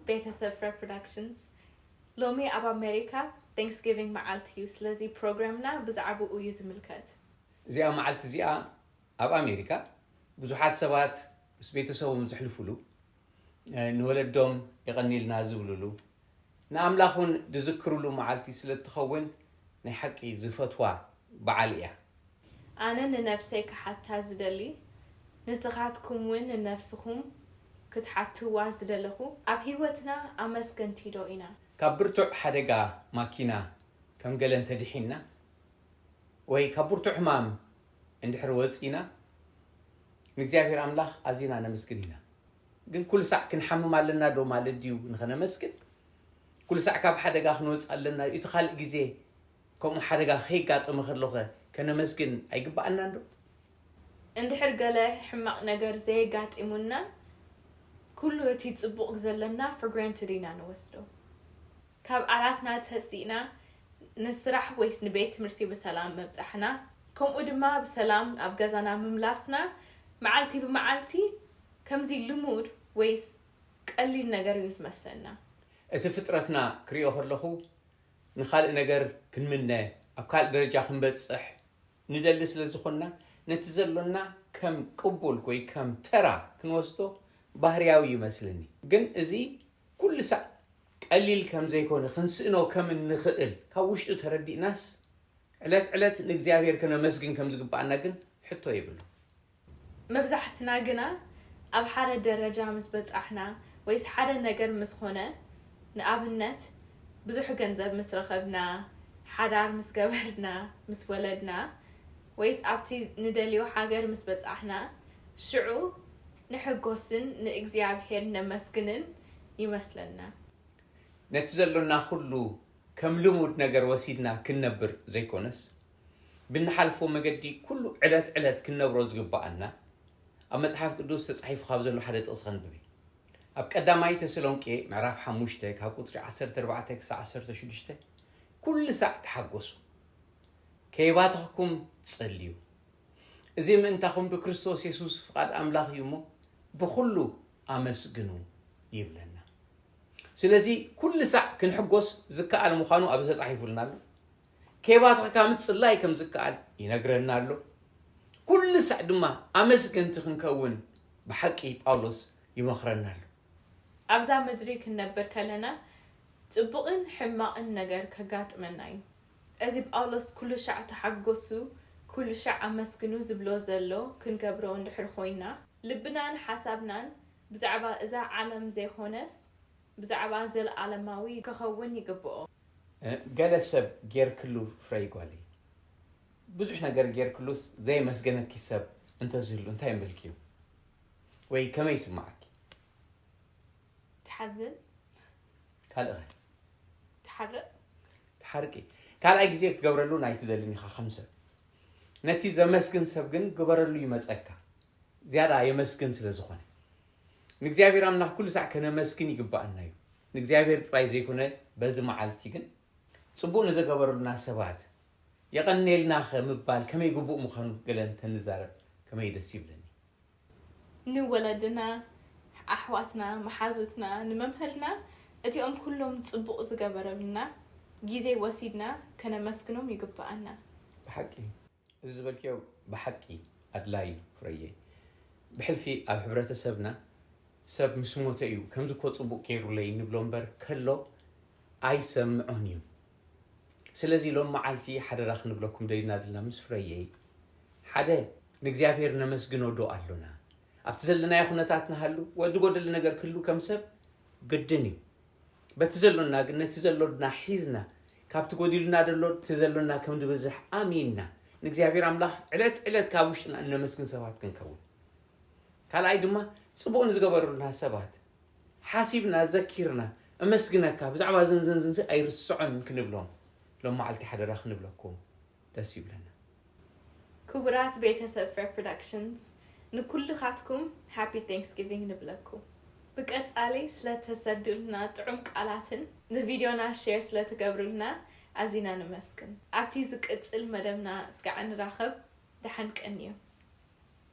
ቤተሰብ ፍረ ፕሮዳክሽንስ። ሎሚ ኣብ ኣሜሪካ ቴንክስጊቪንግ መዓልቲ እዩ። ስለዚ ፕሮግራምና ብዛዕባኡ እዩ ዝምልከት። እዚኣ መዓልቲ እዚኣ ኣብ ኣሜሪካ ብዙሓት ሰባት ምስ ቤተሰቦም ዘሕልፉሉ፣ ንወለዶም የቐንየልና ዝብሉሉ፣ ንኣምላኽ እውን ዝዝክሩሉ መዓልቲ ስለ እትኸውን ናይ ሓቂ ዝፈትዋ በዓል እያ። ኣነ ንነፍሰይ ክሓታ ዝደሊ፣ ንስኻትኩም እውን ንነፍስኹም ክትሓትዋ ዝደለኹ፣ ኣብ ህይወትና ኣመስገንቲ ዶ ኢና? ካብ ብርቱዕ ሓደጋ ማኪና ከም ገለ እንተድሒንና ወይ ካብ ብርቱዕ ሕማም እንድሕር ወፂና ንእግዚኣብሔር ኣምላኽ ኣዚና ነመስግን ኢና። ግን ኩሉ ሳዕ ክንሓምም ኣለና ዶ ማለት ድዩ ንኸነመስግን? ኩሉ ሳዕ ካብ ሓደጋ ክንወፅእ ኣለና ድዩ? እቲ ካልእ ግዜ ከምኡ ሓደጋ ከይጋጠመ ከሎኸ ከነመስግን ኣይግባኣናን ዶ? እንድሕር ገለ ሕማቕ ነገር ዘየጋጢሙና ኩሉ እቲ ጽቡቕ ዘለና for granted ኢና ንወስዶ። ካብ ዓራትና ተሲእና ንስራሕ ወይስ ንቤት ትምህርቲ ብሰላም ምብጻሕና፣ ከምኡ ድማ ብሰላም ኣብ ገዛና ምምላስና መዓልቲ ብመዓልቲ ከምዚ ልሙድ ወይስ ቀሊል ነገር እዩ ዝመስለና። እቲ ፍጥረትና ክሪኦ ከለኹ ንኻልእ ነገር ክንምነ ኣብ ካልእ ደረጃ ክንበጽሕ ንደሊ ስለ ዝኾንና ነቲ ዘሎና ከም ቅቡል ወይ ከም ተራ ክንወስዶ ባህርያዊ ይመስልኒ። ግን እዚ ኩሉ ሳዕ ቀሊል ከም ዘይኮነ ክንስእኖ ከም እንኽእል ካብ ውሽጡ ተረዲእናስ ዕለት ዕለት ንእግዚኣብሔር ከነመስግን ከም ዝግባኣና ግን ሕቶ የብሉ። መብዛሕትና ግና ኣብ ሓደ ደረጃ ምስ በጻሕና ወይስ ሓደ ነገር ምስ ኾነ፣ ንኣብነት ብዙሕ ገንዘብ ምስ ረኸብና፣ ሓዳር ምስ ገበርና፣ ምስ ወለድና ወይስ ኣብቲ ንደልዮ ሃገር ምስ በጻሕና ሽዑ ንሕጎስን ንእግዚኣብሔር ነመስግንን ይመስለና። ነቲ ዘሎና ኩሉ ከም ልሙድ ነገር ወሲድና ክንነብር ዘይኮነስ ብንሓልፎ መገዲ ኩሉ ዕለት ዕለት ክንነብሮ ዝግባኣና ኣብ መጽሓፍ ቅዱስ ተጻሒፉ ካብ ዘሎ ሓደ ጥቕሲ ከንብብ። ኣብ ቀዳማይ ተሰሎንቄ ምዕራፍ ሓሙሽተ ካብ ቁጽሪ ዓሰርተ ኣርባዕተ ክሳዕ ዓሰርተ ሽዱሽተ ኩሉ ሳዕ ተሓጎሱ፣ ከይባተኽኩም ጸልዩ፣ እዚ ምእንታኹም ብክርስቶስ የሱስ ፍቓድ ኣምላኽ እዩ እሞ ብኹሉ ኣመስግኑ ይብለና። ስለዚ ኩሉ ሳዕ ክንሕጎስ ዝከኣል ምዃኑ ኣብ ተጻሒፉልና ኣሎ። ከይባተኽካ ምጽላይ ከም ዝከኣል ይነግረና ኣሎ። ኩሉ ሳዕ ድማ ኣመስገንቲ ክንከውን ብሓቂ ጳውሎስ ይመኽረና ኣሎ። ኣብዛ ምድሪ ክንነብር ከለና ጽቡቕን ሕማቕን ነገር ከጋጥመና እዩ። እዚ ጳውሎስ ኩሉ ሻዕ ተሓጎሱ፣ ኩሉ ሻዕ ኣመስግኑ ዝብሎ ዘሎ ክንገብሮ እንድሕር ኮይና፣ ልብናን ሓሳብናን ብዛዕባ እዛ ዓለም ዘይኮነስ ብዛዕባ ዘለኣለማዊ ክኸውን ይግብኦ። ገለ ሰብ ጌርክሉ ፍረይ ጓለይ፣ ብዙሕ ነገር ጌርክሉስ ዘየመስገነኪ ሰብ እንተዝህሉ እንታይ ምበልክዮ? ወይ ከመይ ይስምዓኪ? ትሓዝን? ካልእ ኸ? ትሓርቕ? ትሓርቂ። ካልኣይ ግዜ ክትገብረሉ ናይ ትደልን ኢኻ ከም ሰብ። ነቲ ዘመስግን ሰብ ግን ግበረሉ ይመጸካ። ዝያዳ የመስግን ስለ ዝኾነ። ንእግዚኣብሔር ኣምላኽ ኩሉ ሳዕ ከነመስግን ይግባኣና እዩ። ንእግዚኣብሔር ጥራይ ዘይኮነ በዚ መዓልቲ ግን ጽቡቕ ንዘገበሩልና ሰባት የቐንየልናኸ ምባል ከመይ ግቡእ ምዃኑ ገለ እንተንዛረብ ከመይ ደስ ይብለኒ። ንወለድና፣ ኣሕዋትና፣ መሓዙትና፣ ንመምህርና፣ እቲኦም ኩሎም ጽቡቕ ዝገበረሉና ግዜ ወሲድና ከነመስግኖም ይግብኣና። ብሓቂ እዚ ዝበልክዮ ብሓቂ ኣድላይ እዩ ፍረየ። ብሕልፊ ኣብ ሕብረተሰብና ሰብ ምስ ሞተ እዩ ከምዚ እኮ ጽቡቕ ገይሩለይ ንብሎ እምበር ከሎ ኣይሰምዖን እዩ። ስለዚ ሎም መዓልቲ ሓደራ ክንብለኩም ደሊና ዘለና ምስ ፍረየይ ሓደ ንእግዚኣብሔር ነመስግኖ ዶ ኣሎና? ኣብቲ ዘለናዮ ኩነታት ንሃሉ ወዲ ጎደለ ነገር ክህሉ ከም ሰብ ግድን እዩ። በቲ ዘሎና ግን ነቲ ዘሎና ሒዝና ካብቲ ጎዲሉና ዘሎ እቲ ዘሎና ከም ዝበዝሕ ኣሚንና ንእግዚኣብሔር ኣምላኽ ዕለት ዕለት ካብ ውሽጥና እነመስግን ሰባት ክንከውን። ካልኣይ ድማ ጽቡቕ ንዝገበሩልና ሰባት ሓሲብና ዘኪርና እመስግነካ ብዛዕባ ዘንዘንዝንሲ ኣይርስዖን ክንብሎም ሎም መዓልቲ ሓደራ ክንብለኩም ደስ ይብለና። ክቡራት ቤተሰብ ፍረ ፕሮዳክሽንስ ንኩልኻትኩም ሃፒ ቴንክስጊቪንግ ንብለኩም። ብቀጻሊ ስለተሰዱልና ጥዑም ቃላትን ንቪድዮና ሼር ስለትገብሩልና ኣዚና ንመስግን። ኣብቲ ዝቅጽል መደብና እስካዕ ንራኸብ። ደሓን ቀንዩ።